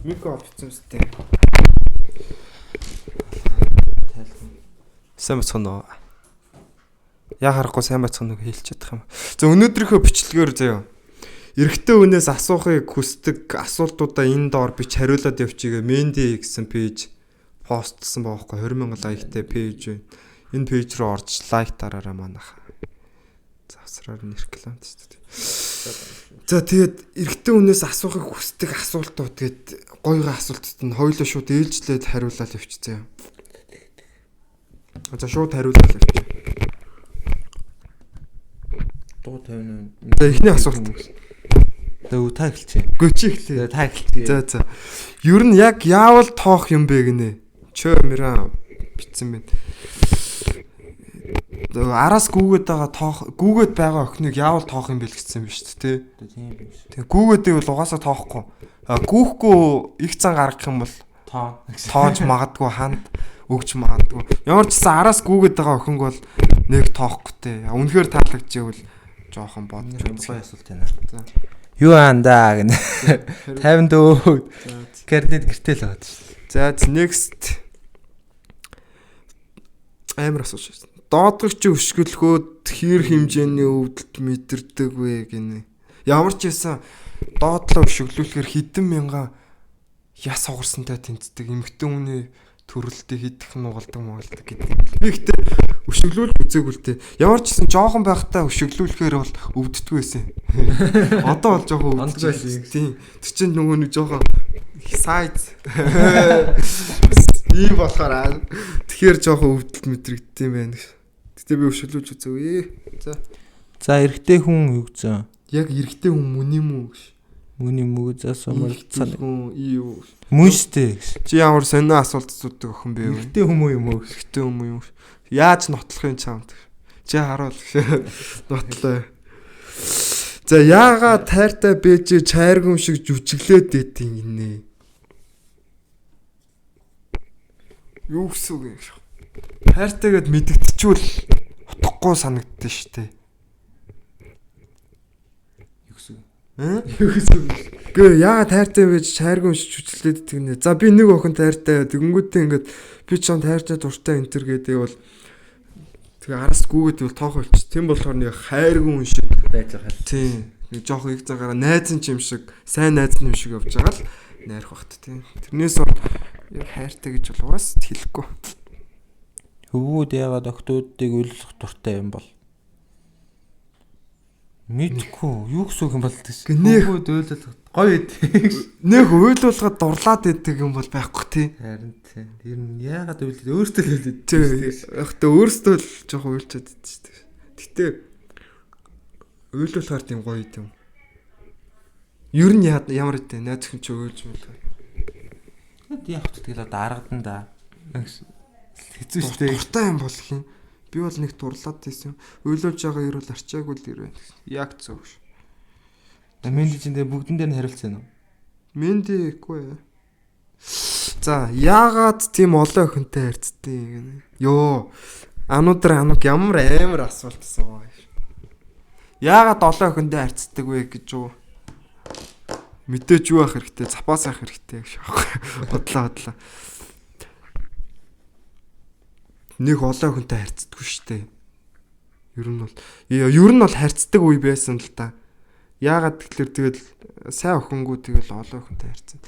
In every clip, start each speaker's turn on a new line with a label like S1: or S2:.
S1: Микро авчихсан үстэй. Сайн бацхан уу? Яа харахгүй сайн бацхан уу хэлж чадах юм. За өнөөдрийнхөө бичлэгээр заяа. Эрэгтэй хүнээс асуухыг хүсдэг асуултуудаа энэ доор бич хариулаад явчихъя. Менди гэсэн page постлсан байгаа хгүй 20 мянган like тай page байна. Энэ page руу орж like дараарай манайха. Завсраар нь реклам шүү дээ. За тэгээд эрэгтэй хүнээс асуухыг хүсдэг асуултууд гээд гоё асуултууд нь хоёулаа шууд ээлжлээд хариулаад явчихсан юм. За шууд хариулаад явчих.
S2: Дуу 50.
S1: За эхний асуулт.
S2: За та эхэлчихье.
S1: Үгүй чи эхлэе.
S2: За та эхэлчихье.
S1: За за. Ер нь яг яавал тоох юм бэ гинэ? Чөө мэраа битсэн байна. Араас гүүгээд байгаа тоох гүүгээд байгаа охиныг яавал тоох юм бэ л гэсэн юм биш үү те?
S2: Тийм биш.
S1: Тэгээ гүүгээд байвал угаасаа тоохгүй. Гүүхгүй их зан гаргах юм бол
S2: Тоо.
S1: тоож магадгүй ханд өгч магадгүй. Ямар ч гэсэн араас гүүгээд байгаа охинг бол нэг тоохгүй те. Үнэхээр таалагдчихвэл жоохон бодож
S2: Гоё
S1: үзье.
S2: асуулт байна.
S1: За.
S2: Юу аандаа гэнэ. 54. Карнет гэртэл байгаа шүү.
S1: За next амар асууж байна. Доодгогч өшгөлгөөд хэр хэмжээний өвдөлт мэдэрдэг вэ гинэ. Ямар ч байсан доотлоо өшөглүүлэхээр хэдэн мянган яс хугарсантай тэнцдэг эмэгтэй хүний төрөлтийг хидэх нугалдаг мугалдаг гэдэг юм бэл. Би ихтэй өшөглүүлж үзээгүй л дээ. Ямар ч гэсэн жоохон байхдаа өшөглүүлэхээр бол өвддөггүй байсан. Одоо бол жоохон өвдөж
S2: Ондгүй байсан.
S1: Тийм. Тэр чинь нөгөө нэг жоохон size ийм болохоор аа. Тэгэхээр жоохон өвдөлт мэдрэгдсэн юм байна. Гэтэ би өшөглүүлж үзээгүй. За.
S2: За эрэгтэй хүн юу гэсэн?
S1: Яг эрэгтэй хүн мөн юм уу гэж.
S2: Мөн юм уу за сумар
S1: Эрэгтэй хүн ий юу.
S2: Мөн штэ гэж.
S1: Чи ямар сонио асуулт асуудаг охин бэ?
S2: Эрэгтэй хүмүүс юм уу?
S1: Эрэгтэй хүн юм уу? Яаж нотлох юм чамд? Чи харуул. Нотлоо. За яагаад тайртай бэж чайргүм шиг жүжиглээд идэв гинэ? Юу гэсэн үг юм бэ? Хайртай гэд мэдэгдчихвэл утгагүй санагддаг шүү дээ.
S2: Юу гэсэн?
S1: Аа?
S2: Юу гэсэн?
S1: Гэ яагаад хайртай байж чайргүй шиг жүжиглээд идэг нэ. За би нэг охин хайртай тэгэнгүүтээ ингээд би ч чам хайртай дуртай энэ төр гэдэг бол тэгээ араас гүүгээд бол тоох болчих. Тийм болохоор нэг хайргүй хүн шиг
S2: Байж байгаа л.
S1: тийм нэг жоох их цагаараа найз нь ч юм шиг сайн найз нь юм шиг явж байгаа л найрах бахт тийм. Тэрнээс бол яг хайртай гэж бол угаас хэлэхгүй.
S2: Хөвгүүд яагаад октоудыг уйлах дуртай юм бол? Мэдгүй. Юу гэсэн үг юм бол тийш.
S1: Гэнэ.
S2: Хөвгүүд уйлах гоё идэг.
S1: Нэг уйлуулахад дурлаад идэг юм бол байхгүй тий.
S2: Харин тийм. Тэр нь яагаад уйлдаг? Өөртөө л уйлдаг.
S1: Тий. Яг тэ өөрөөсөө л жоох уйлчаад идэв шүү дээ. Гэтэ уйлуулахаар тийм гоё юм. Ер нь ямар идэв найз хүн чи уйлж муулаа.
S2: Яг ч тэгэл одоо аргадан да. Хэцүү шүү дээ.
S1: Дуртай юм бол хин. Би бол нэг дурлаад байсан юм. Уйлуулж байгаа ер бол арчаагүй л ер байна. Яг зөв ш.
S2: Менди чинь тэгээ бүгдэн дээр нь хариулсан юм уу?
S1: Менди үгүй. За яагаад тийм олон охинтой харьцдیں гэнэ? Йоо. Анудар анук ямар амар асуулт асуугаа. Яагаад олон охинтой харьцдаг вэ гэж юу? Мэдээж юу ах хэрэгтэй, запас ах хэрэгтэй гэж аахгүй. Бодлоо бодлоо. Нэг олон охинтой харьцдаггүй шүү дээ. Ер нь бол ер нь бол харьцдаг үе байсан л та. Яагаад тэгэхээр тэгэл сайн охингүй тэгэл олон охинтой харьцсан.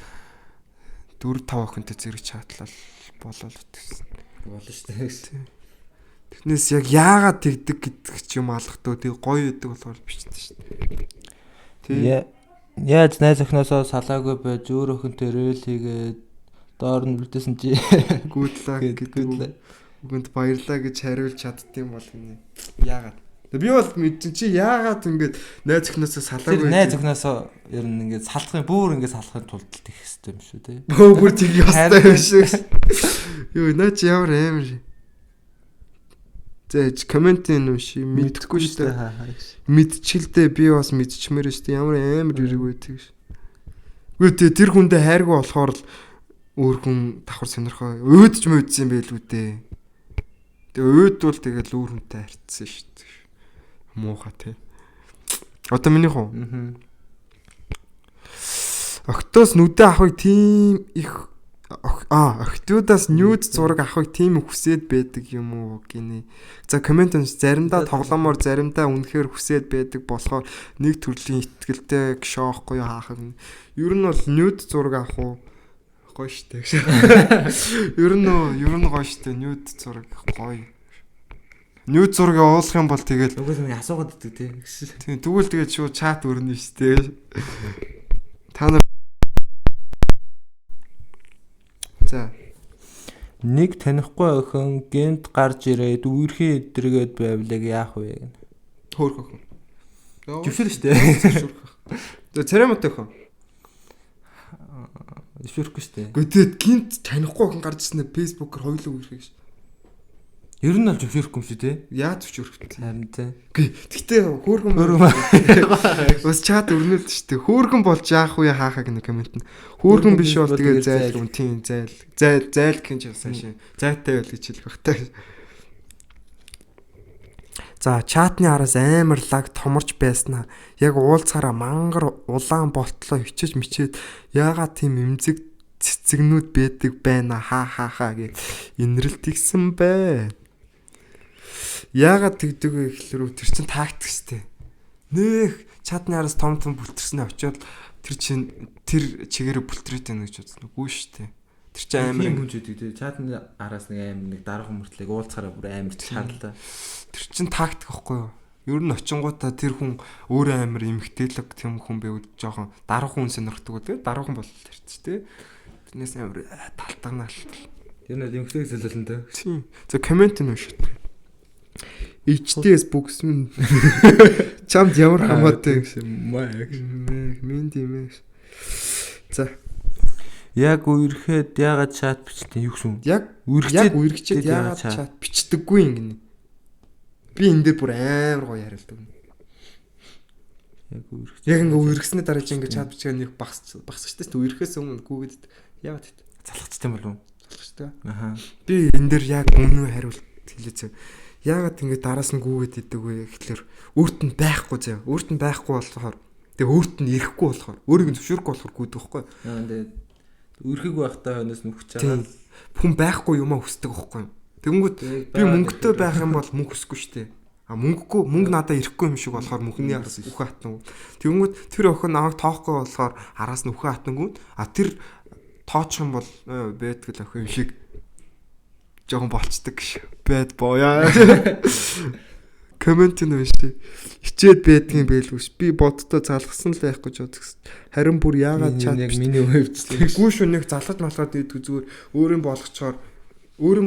S1: 4 5 охинтой зэрэг чатлал болол гэсэн.
S2: Болно шүү дээ.
S1: Тэрнээс яг яагаад тэгдэг гэдэг ч юм алгахдаа тэг гоё идэг болохоор бичдэг шүү дээ. Тий.
S2: Яаж найз охиноосоо салаагүй байж өөр охинтой рэл хийгээд доор нь үлдээсэн чи
S1: Good luck гэдэг
S2: Good luck.
S1: үгэнд баярлаа гэж хариулж чаддсан бол гинэ. Яагаад? Би бол мэдчин чи яагаад ингэж найз охиноосоо
S2: Тэр
S1: салаагүй
S2: найз охиноосоо ер нь ингээд салахын бүр ингээд салахын тулд л тех хэвээр юм шүү дээ.
S1: Бөө бүр тийг ёстой юм шиг. Юу наа чи ямар амар. За комментын унши мэдэхгүй шүү дээ. Мэдчихэлдээ би бас мэдчмээр шүү дээ. Ямар амар хэрэг байдаг ш. Үгүй тий тэр хүндээ хайргүй болохоор л өөр хүн давхар сонирхоо өөдч мөөдсөн юм байлгүй дээ. Тэгээ өөд бол тэгэл өөр хүнтэй харьцсан шүү дээ. Муухай тий. Одоо минийх үү?
S2: Аа.
S1: Октоос нүдэ авахыг тийм их октиудаас нюд зураг авахыг тийм хүсээд байдаг юм уу гинэ. За коммент унш заримдаа тоглоомоор заримдаа үнэхээр хүсээд байдаг болохоор нэг төрлийн итгэлтэй гшоохгүй хаахаг. Ер нь бол нюд зураг авах уу? Гоё штэ. Ер нь гоё штэ нюд зураг гоё. Нюд зураг явуулах юм бол тэгэл
S2: угсаа нэг асуугаад идэг тий.
S1: Тийм тэгвэл тэгээд шууд чат өрнө штэ. Та нар за
S2: нэг танихгүй охин гэнт гарч ирээд үерхий эдрэгээд байвлыг яах вэ гэнэ.
S1: Хөөх охин.
S2: Зөвшөөр штэ.
S1: За церемонтой охин.
S2: Зөвшөөрөхгүй штэ.
S1: Гэхдээ гэнт танихгүй охин гарч ирснээр Facebook-оор хоёулаа үерхээ ш.
S2: Ер нь бол зөвшөөрөхгүй юм шиг тий.
S1: Яаж зөвшөөрөх вэ?
S2: Харин тий.
S1: Үгүй. Гэхдээ хөөрхөн бас чат өрнөлт шүү дээ. Хөөрхөн болж яах вэ хаахаа гэнэ коммент нь. Хөөрхөн биш бол тэгээ зайл юм тийм зайл. Зайл зайл гэх юм сайн шин. Зайтай байл гэж хэлэх бах та. За чатны араас амар лаг томорч байснаа. Яг уулзахаараа мангар улаан болтлоо хичээж мичээд яагаад тийм эмзэг цэцэгнүүд байдаг байна ха ха ха гэж инрэлт игсэн бэ. Яагаад тэгдэг вэ гэхлээр тэр чин тактик штэ. Нэх чатны араас том том бүлтэрснээ очиод тэр чин тэр чигээрээ бүлтрээд байна гэж бодсон. Үгүй штэ. Тэр чин амар
S2: хүн ч үгүй тий. Чатны араас нэг амар нэг дарга мөртлөг уулзахаараа бүр амар чарлаа.
S1: Тэр чин тактик ихгүй юу? Ер нь очингуудаа тэр хүн өөрөө амар эмгтээлэг тийм хүн байвал жоохон дарга хүн сонирхдаг үү? Дарга хүн бол тэрч тий. Тэрнээс амар талтагнаа л.
S2: Тэр нь эмгтээлэг солиолон тий.
S1: Тийм. За коммент нь уншаад. HTS бүгсэн чамд ямар хамаатай гэсэн маа минь тийм ээ. За
S2: яг үерхэд яагаад чат бичдэг юу гэсэн?
S1: Яг үерхчээд яагаад чат бичдэггүй юм гинэ. Би энэ дээр бүр амар гоё хариулт өгнө.
S2: Яг үерхч.
S1: Яг ингээ үерхсэний дараа чи ингээ чат бичгээ нэг багсчтай шүү дээ. Үерхээс өмнө гүгээд яагаад гэт.
S2: Залхацтай юм болов уу?
S1: Залхацтай.
S2: Аха.
S1: Би энэ дээр яг үнэн хариулт хэлээц. Яагаад ингэ дараас нь гүгээд идэг вэ гэхлээр өөрт нь байхгүй заяа. Өөрт нь байхгүй болохоор тэгээ өөрт нь ирэхгүй болохоор өөрийг нь зөвшөөрөхгүй болохоор гүйдэг байхгүй.
S2: Аа тэгээд үерхэг байхдаа хойноос нүхж байгаа.
S1: Хүн байхгүй юмаа хүсдэг байхгүй. Тэгэнгүүт би мөнгөтэй байх юм бол мөнгө хүсэхгүй шүү дээ. А мөнгөгүй мөнгө надад ирэхгүй юм шиг болохоор мөнгөний араас үхэ хатна. Тэгэнгүүт тэр охин намайг тоохгүй болохоор араас нь үхэ хатнаггүй. А тэр тоочих юм бол байдаг л охин юм шиг жоохон болцдог гэж. Bad boy аа. Коммент нь биш тий. Хичээд байдгийн байлгүй ш. Би боддоо залгасан л байх гэж бодсон. Харин бүр яагаад чат
S2: яг миний хөвчлээ.
S1: Гүү шүү нэг залгаж малгаад идэх зүгээр өөрийн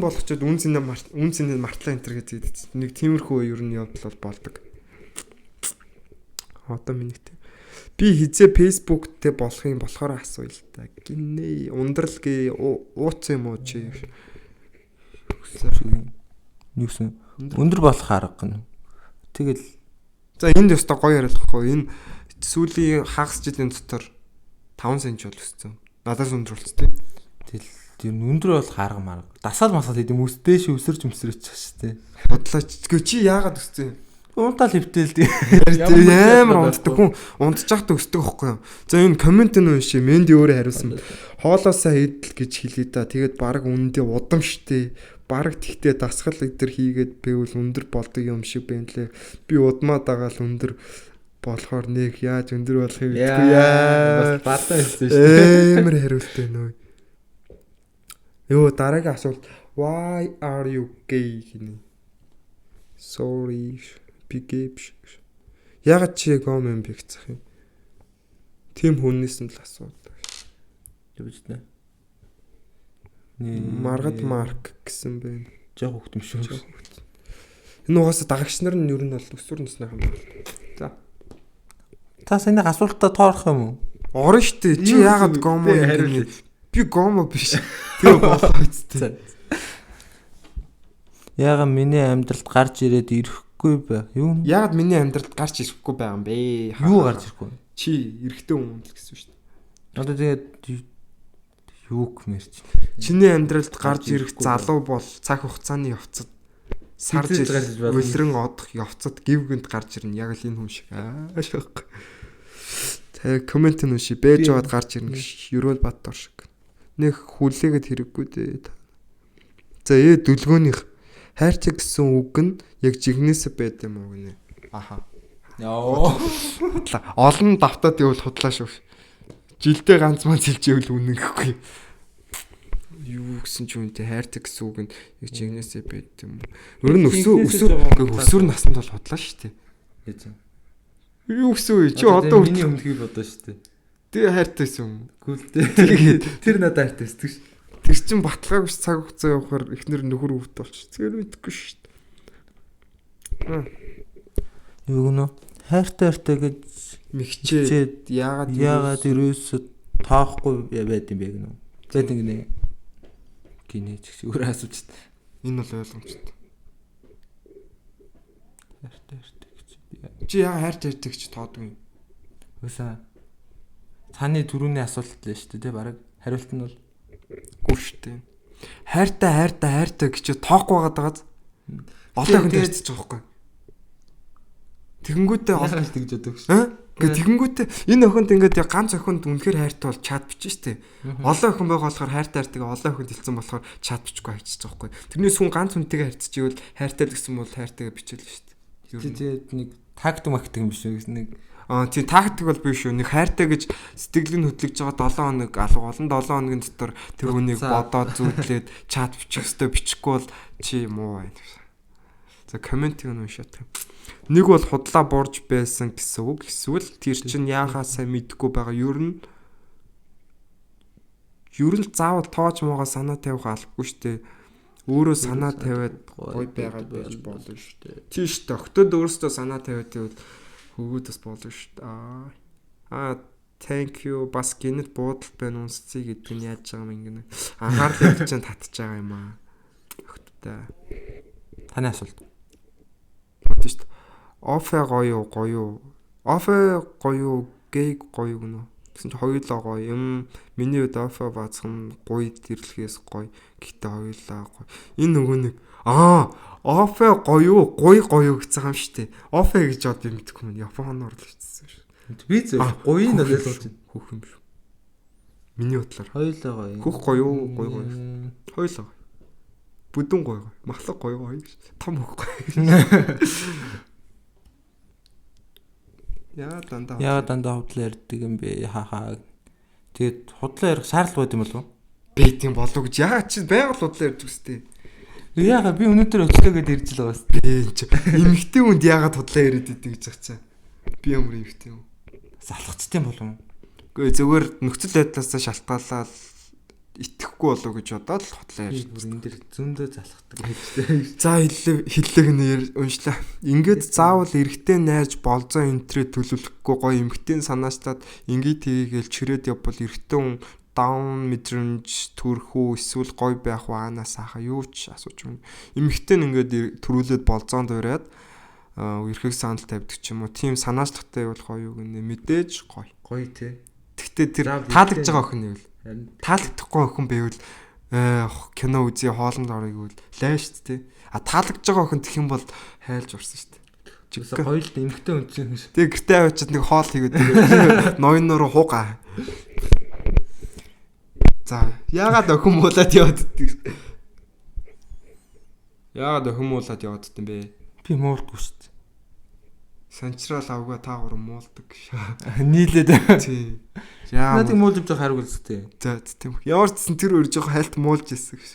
S1: болгочоод үн цэнэ мартлаа энтер гэж ийдсэн. Нэг тиймэрхүү ер нь явдал бол болдог. Одоо миний тий. Би хизээ Facebook-тэй болох юм болохоор асууя л та. Гинэ ундрал гээ ууц юм уу чи?
S2: Юу гэсэн? Өндөр болох арга гэнэ. Тэгэл
S1: за энд өстой гоё яриалахгүй. Энэ сүүлийн хагас жилийн дотор 5 см бол өссөн. Надаас өндөр болц тий.
S2: Тэгэл тэр өндөр болох арга марга. Дасаал масаал хийдэм өсдөө ши өсөрч өмсрөч чаш тий.
S1: Бодлооч. Гэхдээ чи яагаад өссөн юм?
S2: Унтаал хөвтөл тий.
S1: Амар унтдаг хүн унтж байхдаа өсдөг байхгүй юу? За энэ коммент нь уншия. Менди өөрөө хариулсан. Хоолоосаа идэл гэж хэлээ да. Тэгээд баг үнэндээ удам штэ. Бараг тэгтээ дасгал өдр хийгээд байвал өндөр болдог юм шиг байна лээ. Би удмаа дагаал өндөр болохоор нэг яаж өндөр болохыг мэдэхгүй яа.
S2: Бас бадаа хэлсэн шүү дээ.
S1: Амар хариулттай нөө. Йоо дараагийн асуулт why are you gay гинэ. Sorry би gay биш. Яагаад чи гом юм бэ гэх юм. Тийм хүнээс нь л асуудаг.
S2: Тэгвэл нэ.
S1: Маргад Марк гэсэн байна.
S2: Жог хөхт юм шүү.
S1: Энэ угаасаа дагагч нар нь ер нь бол өсвөр насны юм байна. За.
S2: Та саяны асуултаа тоорох юм уу?
S1: Орно штэ. Чи яагаад гомо юм бэ? Би гомо биш. Тэгээ болоо үсттэй.
S2: Яагаад миний амьдралд гарч ирээд ирэхгүй бэ? Юу?
S1: Яагаад миний амьдралд гарч ирэхгүй байгаа юм бэ?
S2: Юу гарч ирэхгүй?
S1: Чи эрэгтэй хүн л гэсэн шүү дээ.
S2: Одоо тэгээд юу гэмээр чи.
S1: Чиний амьдралд гарч ирэх залуу бол цаг хугацааны явцад сар жил улиран одох явцад гів гинт гарч ирнэ. Яг л энэ хүн шиг. Аа шок. Сая коммент нь унши. Бэж яваад гарч ирнэ гэж. Ерөөл Баттор шиг. Нэг хүлээгээд хэрэггүй дээ. За дүлгөөнийх хайрцаг гэсэн үг нь яг жигнэсээ байд юм уу гинэ. Аха.
S2: Яо.
S1: Олон давтаад явбал худлаа шүү. Жилдээ ганц манц хэлж ивэл үнэн гэхгүй. Юу гэсэн ч юм те хайрцаг гэсэн үг нь яг жигнэсээ байд юм уу. Өөр нь өсвөр наснд бол худлаа шүү дээ.
S2: Яаж юм?
S1: Юу гэсэн үү? Чи одоо
S2: миний өмнөхийг бодоо шүү дээ.
S1: Тэгээ хайртай байсан юм.
S2: Гүйлтэй. Тэр надад хайртай байсан шүү.
S1: Тэр чин баталгаагүй цаг хугацаа явахаар эхнэр нөхөр хөвгт болчих. Тэр мэдэхгүй шүү дээ.
S2: Юу гэнэ? Хайртай хайртай гэж
S1: мэгчээд яагаад
S2: ерөөсө тоохгүй байд юм бэ гэнэ? Байд юм гинэ. Гинэ ч гэсэн өөрөө асууж шүү дээ.
S1: Энэ бол ойлгомжтой.
S2: Хайртай хайртай гэж.
S1: Чи яагаад хайртай хайртай гэж тоодгүй юм?
S2: Үгүй. Таны түрүүний асуулт л шүү дээ, бараг хариулт нь бол
S1: Гүү штэ. Хайртай хайртай хайртай гэж тоохгүй байгаад байгааз олон хүн ярьчих байгаа байхгүй. Тэгэнгүүтээ
S2: олон тэгж боддог
S1: шүү. Ингээ тэгэнгүүтээ энэ охинд ингээд яг ганц охинд үнэхээр хайртай бол чат бичнэ штэ. Олон охин байгаа болохоор хайртай хайртайгаа олон охинд хэлсэн болохоор чат бичихгүй хайчиж байгаа байхгүй. Тэрнээс хүн ганц хүнтэйгээ харьцаж ивэл хайртай л гэсэн бол хайртайгаа бичээл штэ.
S2: Тэгээд нэг тактик мактик юм биш үү гэсэн нэг
S1: тийм тактик бол биш шүү. Нэг хайртай гэж сэтгэл нь хөдлөж байгаа 7 хоног алга болон 7 хоногийн дотор тэр хүнийг бодоод зүүдлээд чат бичих ёстой, бичихгүй бол чи муу байна. За комментиг нь уншаад. Нэг бол худлаа бурж байсан гэсэн үг. Эсвэл тэр чинь яахаа сайн мэдэхгүй байгаа. Ер нь заавал тоож муугаа санаа тавих албагүй шүү дээ. Өөрөө санаа тавиад гой байгаад байж болно шүү дээ. Тийм шүү дээ. Октод өөрөөсөө санаа тавиад байвал хөвгүүд бас болно шүү дээ. Thank you бас гинэт буудалд байна унсцыг гэдэг нь яаж байгаа юм ингэнэ. Анхаарлыг чинь татж байгаа юм аа. Октодоо.
S2: Таны асуулт.
S1: Тийм шүү дээ. Офе гоё гоё. Офе гоё, гей гоё гэнэ. Тэгсэн чинь хоёулаа гоё юм. Миний хувьд офе баацхан гоё дэрлэхээс гоё. Гэхдээ хоёулаа гоё. Энэ нөгөө нэг офе гоё гоё гоё гэсэн юм шүү дээ. Офе гэж одоо мэдэхгүй юм. Японоор л хэлсэн шүү.
S2: Би зөв гоё нь ойлгож байна.
S1: Хөөх юм шүү. Миний бодлоор
S2: хоёулаа гоё.
S1: Хөөх гоё гоё гоё. Хоёулаа гоё. Бүдүүн гоё гоё. Махлаг гоё гоё. Том хөөх гоё. Яа
S2: дандаа худлаа ярьдаг юм бэ? Хахаа. Тэгээд худлаа ярих шаардлага байд юм болов уу?
S1: Байд юм болов гэж. Яагаад чи байгаль худлаа ярьдаг үстэй?
S2: Яагаад би өнөөдөр өчлөө гэдээ ирж л байгаа үстэй.
S1: Энэ чи эмэгтэй хүнд яагаад худлаа яриад идэг гэж чаа. Би ямар эмэгтэй юм?
S2: Залхацтай юм болов уу?
S1: Үгүй зүгээр нөхцөл байдлаасаа шалтгаалаад итгэхгүй болов гэж бодоод л худлаа ярьж.
S2: Энэ дэр зөндөө залхдаг гэж.
S1: За хэллэг нь уншлаа. Ингээд заавал эрэгтэй найрж болзоо энтрээ төлөвлөхгүй гоё эмэгтэй санаачлаад ингээд хийгээл чирээд явбал эрэгтэй хүн даун мэдрэмж төрөх үү эсвэл гоё байх уу аанаас ахаа юу ч асууж юм. Эмэгтэй нь ингээд төрүүлээд болзоонд уриад эрхэг санал тавьдаг ч юм уу. Тийм санаачлагтай байвал гоё юу гэнэ мэдээж гоё.
S2: Гоё те.
S1: Тэгтээ тэр таалагдж байгаа охин нь таалагдахгүй охин байвал кино үзье хоолнд орё гэвэл лай шүү дээ. А таалагдж байгаа охин тэгэх юм бол хайлж урсан шүү дээ.
S2: Жигсээ гоё л эмэгтэй хүн чинь.
S1: Тэгээ гэртээ авчиад нэг хоол хийгээд тэгээ ноён нуруу хуугаа. За яагаад охин муулаад яваад иддэг? Яагаад охин муулаад яваад идсэн бэ?
S2: Би муулдаггүй шүү дээ.
S1: Санчраал авгаа та гурав муулдаг гэж.
S2: Нийлээд.
S1: Тий. Яа.
S2: Надад муулж явж байгаа хариу үлстэй.
S1: За тийм. Ямар ч гэсэн тэр өөр жоохон хайлт муулж ирсэн гэж.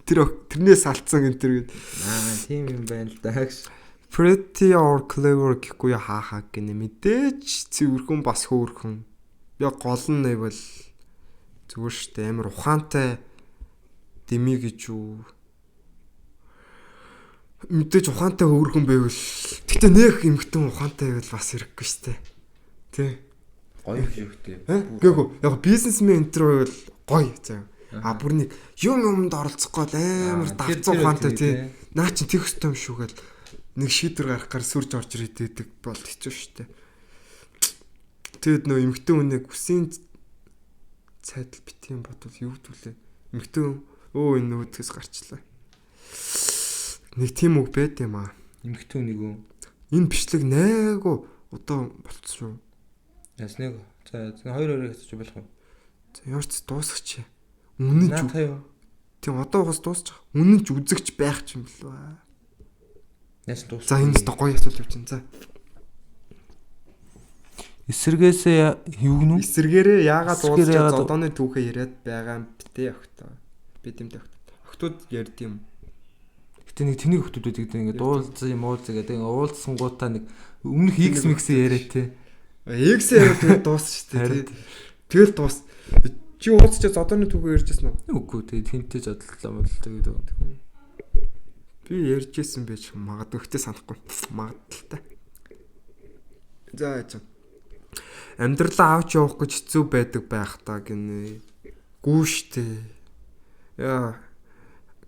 S1: Тэр тэрнээс алдсан энэ тэр гээд.
S2: Аа тийм юм байна л да гэж.
S1: Pretty or clever гэхгүй хаахаа гинэ мэдээж цэвэрхэн бас хөөрхөн. Яг гол нь байвал зүгээр штэ амар ухаантай дэмий гэж юу. Мэдээж ухаантай хөөрхөн байвал гэтээ нэх эмхтэн ухаантай байвал бас хэрэггүй штэ. Тэ.
S2: Гоё хэрэгтэй.
S1: Гээгүү яг бизнесмен энэ төр байвал гоё заяа. А бүр нэг юм юмд оролцохгүй л амар давцсан ухаантай тий. Наа чин тех ёстой юм шүү гэл нэг шийдвэр гаргахаар сүрж орж ирээд байдаг бол хэцүү штэ. Тэгэд нөө эмхтэн хүнийг үсийн цайдал битгий бодвол юу гэдүүлээ. Эмхтэн өө энэ үүдгээс гарчлаа. Нэг тийм үг байд юм аа.
S2: Эмхтэн хүнийг үү?
S1: Энэ бичлэг найгуу одоо болцсон шүү.
S2: Яс нэг За хоёр хоёрыг асууж болох уу?
S1: За ямар ч дуусгач. Үнэн ч
S2: Наата юу?
S1: Тийм одоо бас дуусчих. Үнэн ч үзэгч байх ч юм болов аа.
S2: Яасан дуус.
S1: За энэ өстө гоё асуулт явж байна. За.
S2: Эсэргээсээ юу гэнэ?
S1: Эсэргээрээ яагаад
S2: Эсэргээр
S1: уулзч
S2: яагаад-
S1: зодооны түүхээ яриад байгаа юм битээ огтоо. Би тэмдэг огт. Огтуд ярьд юм.
S2: Гэтэ нэг тэнийг хөтөд байдаг гэдэг ингээд уулзсан юм уулзаа гэдэг ингээд уулзсангуудаа нэг өмнөх X mix яриа те.
S1: X яриад тэгээд дуусна шүү дээ.
S2: Харин.
S1: тий. Тэгэл дуус. Чи уулзч зодооны түүхээ ярьжсэн үү?
S2: Үгүй те тэнтэй жодлоо модлоо гэдэг.
S1: Би ярьжсэн байж магадгүй ихтэй санахгүй. Магадлалтай. За яа. Амьдралаа авч явах гэж хэцүү байдаг байх та гинэ. Гүү штэ. Яа.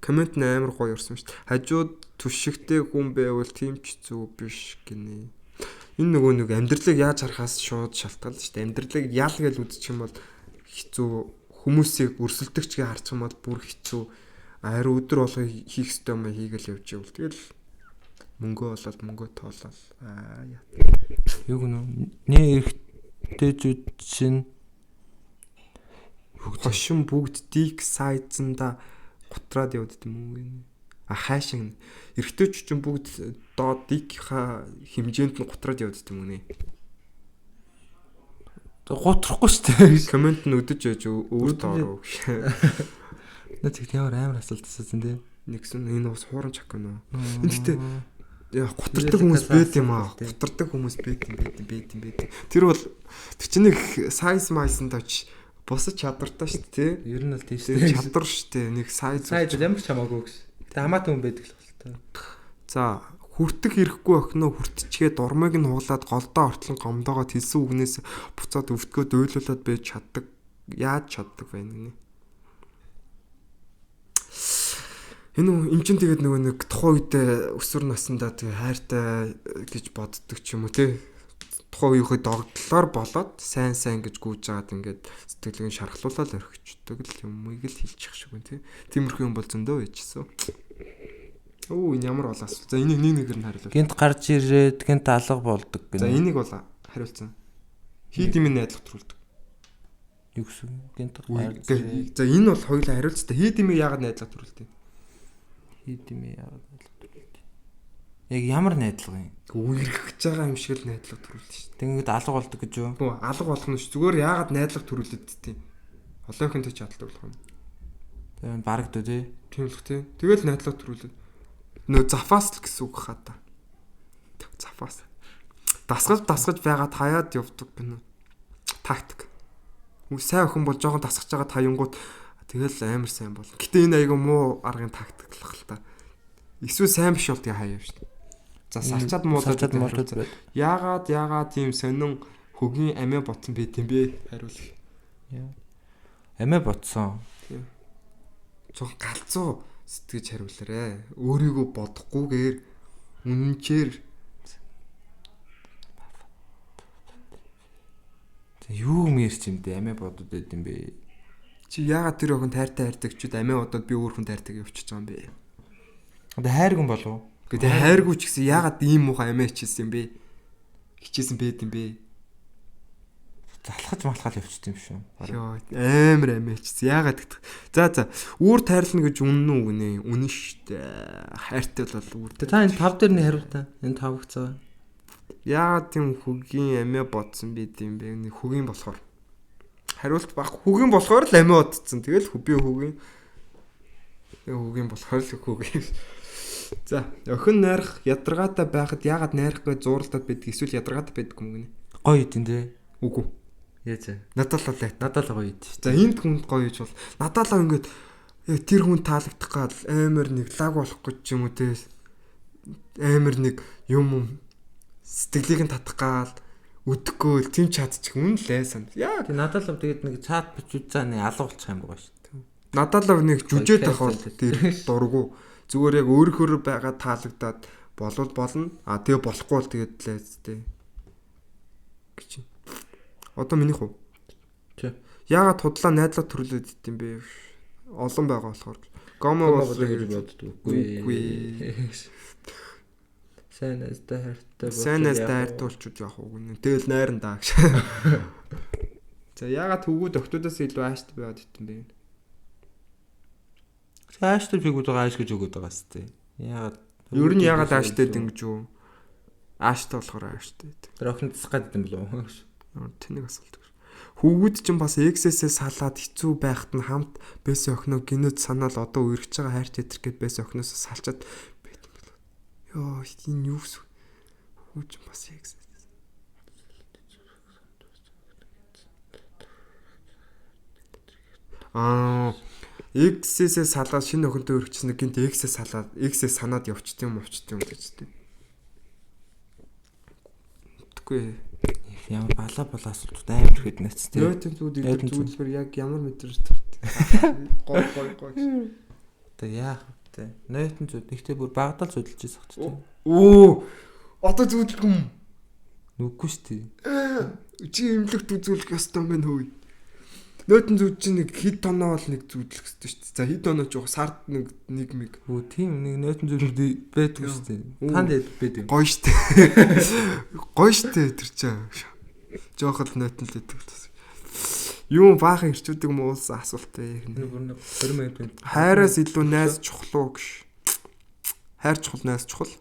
S1: Коммент нь амар гоё орсон шүү дээ. Хажууд түшигтэй хүн байвал тийм ч хэцүү биш гинэ. Энэ нөгөө нэг амьдралыг яаж харахаас шууд шалтгаална шүү дээ. Амьдралыг ял гэж үзчих юм бол хэцүү, хүмүүсийг өрсөлдөгчгээ харчих юм бол бүр хэцүү. Харин өдөр болго хийх ёстой юм хийгээл явж ивэл тэгэл мөнгөө болоод мөнгөө тоолол. Аа яа.
S2: Юу гэнэ? Нэ эрэгтэйчүүд чинь
S1: Хошин бүгд дик сайзанда гутраад явд юм уу гэнэ. А хайшин эрэгтэйчүүд чинь бүгд доод дикийнхаа хэмжээнд нь гутраад явд юм уу нэ.
S2: гутрахгүй шүү дээ.
S1: Коммент нь өдөж яж өөр
S2: Өдөж-
S1: тоороо гэж.
S2: Наа тэгт ямар амар асуулт асуусан те.
S1: Нэгсэн энэ бас хуурамч ах гэнэ. Энэ гэхдээ яа гутардаг хүмүүс байд юм аа. Гутардаг хүмүүс байд юм байд юм байд юм байд. Тэр бол тэр чинь нэг сайз майсанд очиж бусад чадвартай шүү дээ.
S2: Ер нь бол тийм шүү
S1: Тэр
S2: дээ.
S1: чадвар шүү дээ. Нэг сайз.
S2: Сайз ямар ч хамаагүй гэсэн. Гэтэ хамаатай хүн байдаг л бол та.
S1: За хүртэх ирэхгүй охиноо хүртчихээ дурмыг нь хуулаад голдоо ортлон гомдоогоо хэлсэн үгнээс буцаад өвдгөө дөйлүүлээд байж чаддаг. Яаж чаддаг вэ гэнэ? Энэ эн чин тэгээд нөгөө нэг тухайн үедээ өсвөр насндаа тэгээ хайртай гэж боддог ч юм уу те. Тухайн үеийнхээ догдлоор болоод сайн сайн гэж гүйж жагаад ингээд сэтгэлийг шархлуулаад орхичдөг л юмыг л хэлчих шиг байна те. Тиймэрхүү юм бол зөндөө байжсэн. Өө энэ ямар бол асуулт. За энийг нэг нэгээр нь хариулъя.
S2: Гинт гарч ирээд гинт алга болдог гэнэ.
S1: За энийг бол хариулсан. Хид юм найдлага төрүүлдэг.
S2: Юу гэсэн? Гинт гарч ирээд
S1: За энэ бол хоёулаа хариулцтай. Хид юм яагаад найдлага төрүүлдэг?
S2: хид юм яагаад найдлага төрүүлдэг? Яг ямар найдлага юм?
S1: Үерхэж байгаа юм шиг л найдлага төрүүлдэг шүү дээ.
S2: Тэгэнгүүт алга болдог гэж юу?
S1: Гүү алга болох нь ш. Зүгээр яагаад найдлага төрүүлээд тийм. Олон хүнтэй чаддаг болох юм.
S2: Тэгээ бараг дөө тий.
S1: Тийм л тий. Тэгэл найдлага төрүүлээд. Нөө запас л гэсэн үг хаа та. Запас. Дасгаж дасгаж байгаад хаяад явдаг гэнэ. Тактик. Үгүй сайн охин бол жоохон дасгаж байгаа таянгууд тэгэл амар сайн бол. Гэтэ энэ айгүй муу аргын тактик л хэл та. Эсвэл сайн биш бол тэгээ хаяа шүү дээ. За салчаад муулаад
S2: салчаад муулаад байд.
S1: Яагаад яагаад тийм сонин хөгийн амиа ботсон байт юм бэ? Хариулах.
S2: Амиа ботсон.
S1: Жохон галзуу сэтгэж хариулаарэ. Өөрийгөө бодохгүйгээр үнэнчээр
S2: Тэг юу юм ярьч юм бэ? Амиа бодод байд юм бэ?
S1: Чи яагаад тэр охин тайртай хайрдаг чүүд амиа бодоод би өөр хүн тайртай явчихж байгаа юм бэ?
S2: Одоо хайргүй болов уу?
S1: Гэтэ хайргүй ч гэсэн яагаад ийм муухай амиа хичээсэн юм бэ? Хичээсэн байд юм бэ?
S2: Залхаж малхаал явчихсан юм шүү.
S1: Йоо амар амиа хичээсэн. Яагаад гэдэг. За за үүр тайрлна гэж үнэн үү гинэ? Үнэн шүү дээ. Хайртай бол үүр.
S2: Тэ та энэ тав дээр нь хариу та. Энэ тав гэцээ.
S1: Яагаад тийм хөгийн амиа бодсон байд юм бэ? Нэг хөгийн болохоор. Хариулт баг хөгийн болохоор л амиа бодсон. Тэгэл би хөгийн Тэгээ хөгийн болохоор л хөгийн. За, охин найрах ядаргаатай байхад яагаад найрахгүй зууралдаад байдаг эсвэл ядаргаатай байдаг юм гинэ?
S2: Гоё идэв те.
S1: Үгүй.
S2: Яаж вэ?
S1: Надад л лайт.
S2: Надад л гоё идэв шүү.
S1: За энд хүнд гоё гэж бол надад л ингээд яг тэр хүн таалагдах гал амар нэг лаг болох гэж юм уу те амар нэг юм юм сэтгэлийг нь татах гал үдэхгүй л тийм чадчих үн лээ сан. Яа
S2: Тэг надад л тэгээд нэг цаад бичүүд цаа нэг алга болчих юм байгаа шүү.
S1: надад л нэг жүжээд
S2: Гоё
S1: байх бол
S2: кайфтай.
S1: тэр дургу. Зүгээр яг өөрийнхөө байгаа таалагдаад болвол болно. А тэгээ болохгүй бол тэгээд лээ тэ. Гэж. Одоо минийх үү?
S2: Тий.
S1: Яагаад худлаа найдлага төрлөөд ит юм бэ? Олон байгаа болохоор. Гомо
S2: Гомо
S1: боллоо
S2: гэж
S1: гэж
S2: боддог.
S1: Үгүй.
S2: Сайн найзтай хайртай
S1: Сайн найзтай хайртай болчуд яах вэ гэнэ. Тэгэл найран даа гэж. За ягаад хөвгүүд охтуудаас илүү ааштай байгаад итэн бэ?
S2: Ааштай фигүүд байгаа ааш гэж өгöd байгаа сте. Ягаад
S1: Ер нь ягаад ааштай гэдэг гэж юу? Ааштай болохоор ааштай гэдэг.
S2: Тэр охин тасах гэдэг юм болов уу?
S1: Ямар тэнэг асуулт. Хүүгүүд чинь бас эксээсээ салаад хэцүү байхад нь хамт байсан охиноо гинэд санаал одоо үерхэж байгаа хайрч өдр гэд байсан охиноос салчаад байт юм болоо. Йоо энэ юу вэ? Хүүгүүд чинь бас экс. Аа эксээсээ салаад шинэ охинтой үерхчихсэн гинт эксээ салаад эксээ санаад явчихд юм уучд юм гэж тийм. Тэггүй
S2: Ямар балаа балаа асуултууд амар ихэд нэц тий.
S1: Нойтын зүуд
S2: Нойтын
S1: идэх
S2: зүуд.
S1: зүйлбэр яг ямар мэдрэмж төрт. Гой гой гой.
S2: Одоо яах вэ? Нойтон зүуд нэгтээ бүр багадал зүудэлж байсан ч тий.
S1: Оо одоо зүудлэх юм.
S2: Нүггүй шүү дээ.
S1: Чи имлэгт үзүүлэх ёстой юм байна хөөе. Нойтын зүуд чинь нэг хэд тоноо бол нэг зүудлэх ёстой шүү дээ. За хэд тоноо ч яг сард нэг нэг мэг.
S2: Өө тийм нэг нойтон зүуд байдаг шүү дээ. Танд байдаг юм.
S1: Гоё шүү дээ. Гоё шүү дээ тэр чинь. Жохон л нойтон л идэг бас. Юм баахан ирчүүдэг муулсан асуулт вэ?
S2: Энэ бүр нэг 20 минут.
S1: Хайраас илүү найз чухал уу гэж. Хайр чухал, найз чухал.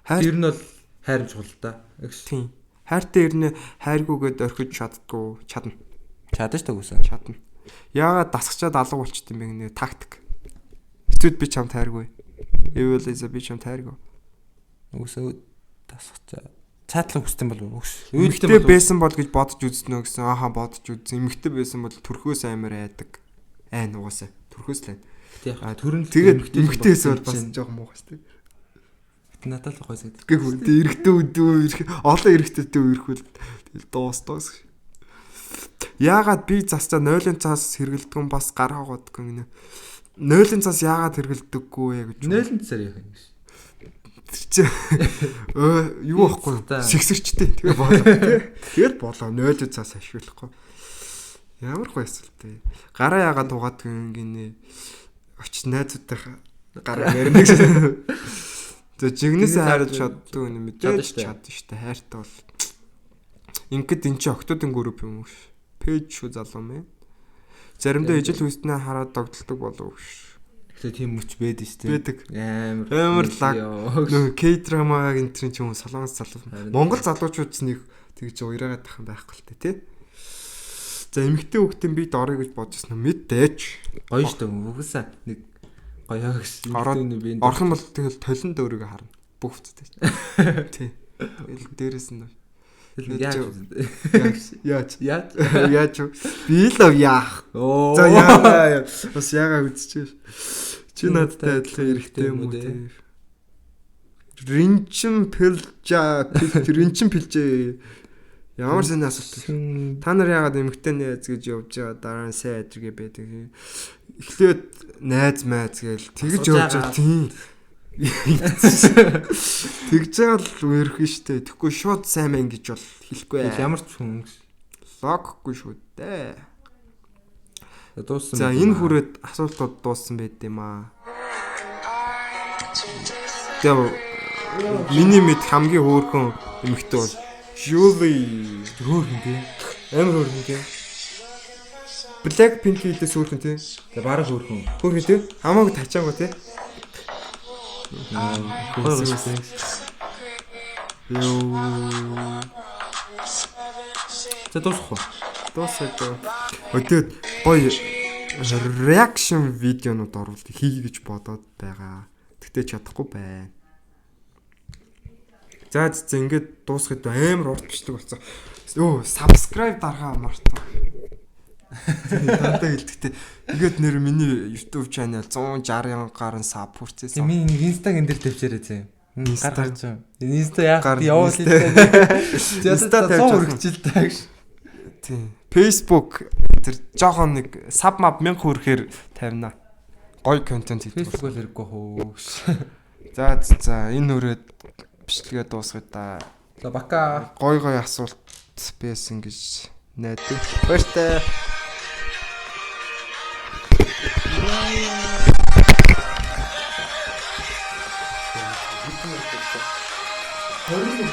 S1: Хайр
S2: Ер нь бол хайр чухал та. Тэгш.
S1: Тийм. Хайртай ирнэ хайргүйгээд орхиж чаддгүй чадна.
S2: Чадаж та үсэн.
S1: Чадна. Яагаад дасгачаад алга болчт юм бэ гэнэ тактик. Эсвэл би чамд хайргүй. Эвэл иза би чамд хайргүй.
S2: Үгүйсээ дасгачаа. Цаатлах хүсдэг юм болов уу? Өгш.
S1: Эмэгтэй байсан бол гэж бодож үзнэ гэсэн. Ааха бодож үзсэн. Эмэгтэй байсан бол төрхөөс амар айдаг. Айн угаасаа. Төрхөөс л айн.
S2: Яг төрөн
S1: Тэгээд эмэгтэй байсан бол бас жоохон муухай шүү дээ.
S2: Надад л гойс гэдэг.
S1: Гэвь тэг эрэгтэй үдүү олон эрэгтэйтэй үерхвэл тэгэл дуус. Яагаад би засчаа нойлын цаас хэргэлдэг юм бас гар хогоодгүй гинэ. Нойлын цаас яагаад хэргэлдэггүй вэ гэж.
S2: Нойлын цаар яах юм гэж.
S1: Тэр чи юу байхгүй юу? Сэгсэрчтэй. Тэгээ болоо тий. Тэгэл болоо нойлын цаас ашиглахгүй. Ямар гоё асуулт вэ? Гараа яагаад угаадгүй юм гинэ. Очиж найзуудтайхаа гараа ярина гэж. За жигнэсээ хайрлаж чаддгүй юм мэдээж чадна шүү дээ. Хайртай бол. Ингээд эн чи октодын групп юм уу? Пэйж шүү залуу мэн. Заримдаа ижил хүснээ хараад догдолдог болов гэж.
S2: Тэгэхээр тийм мөч байдаг шүү дээ.
S1: Байдаг.
S2: Амар
S1: лаг. Нөө К-драма энэ ч юм уу солонгос залуу. Монгол залуучууд ч нэг тэгж уяраагаад тах юм байхгүй л тээ тий. За эмэгтэй хүүхдийн бид орё гэж бодож байсан мэдээж.
S2: Гоё шүү дээ. Угсаа нэг гоё гэж.
S1: Орох юм бол тэгэл толинд өөрийгөө харна. Бүх хувцастай. Тий. Тэгэл дээрээс нь Яаж яаж яаж би л яах. За яа бас яага үзчихээ. Чи надтай адилхан эрэгтэй юм уу те? Ринчин пилжа ринчин пилжээ. Ямар сонь асуулт вэ? Та нар яагаад эмэгтэй найз гэж явж байгаа дараа нь сайн адиргээ байдаг. Эхлээд найз майз гээл тэгж явж байгаа тийм. Тэгж байгаа л үерхэн штэ. Тэгэхгүй шууд сайн мэн гэж бол хэлэхгүй.
S2: Ямар ч хүн
S1: логгүй шүү дээ.
S2: Дууссан.
S1: За энэ хүрээд асуултууд дууссан байд юм аа. Тэгээ миний мэд хамгийн хөөрхөн эмэгтэй бол Julie.
S2: Хөөрхөн тий.
S1: Амар хөөрхөн тий. Blackpink хэлээс хөөрхөн тий.
S2: За бараг хөөрхөн.
S1: Хөөрхөн тий. Хамаагүй тачаангүй тий. Йоо.
S2: За дуусах уу?
S1: Дуусах уу. Тэгээд гоё реакшн видеонууд оруулах хий гэж бодоод байгаа. Тэгтээ чадахгүй байна. За за ингээд дуусахад амар урт бичлэг болсон. Өө subscribe дарахаа мартаа. Дандаа хэлдэгтэй. Ингээд нэр миний YouTube channel 160 гаруй sub хүрчээсэн.
S2: Миний нэг Insta-г энэ дээр тавьчаарай зэ. Гар гарч юм. Insta яах явуул
S1: хэлээ.
S2: Insta тавьж хүрчил та гэж.
S1: Тийм. Facebook тэр жоохон нэг sub map 1000 хүрэхээр тавина. Гоё контент хийдэг.
S2: Facebook бол хэрэггүй хөө.
S1: За за энэ хүрээд бичлэгээ дуусгая да.
S2: За бака.
S1: Гой гой асуулт байсан гэж найдаа. Баяртай.
S2: Хорин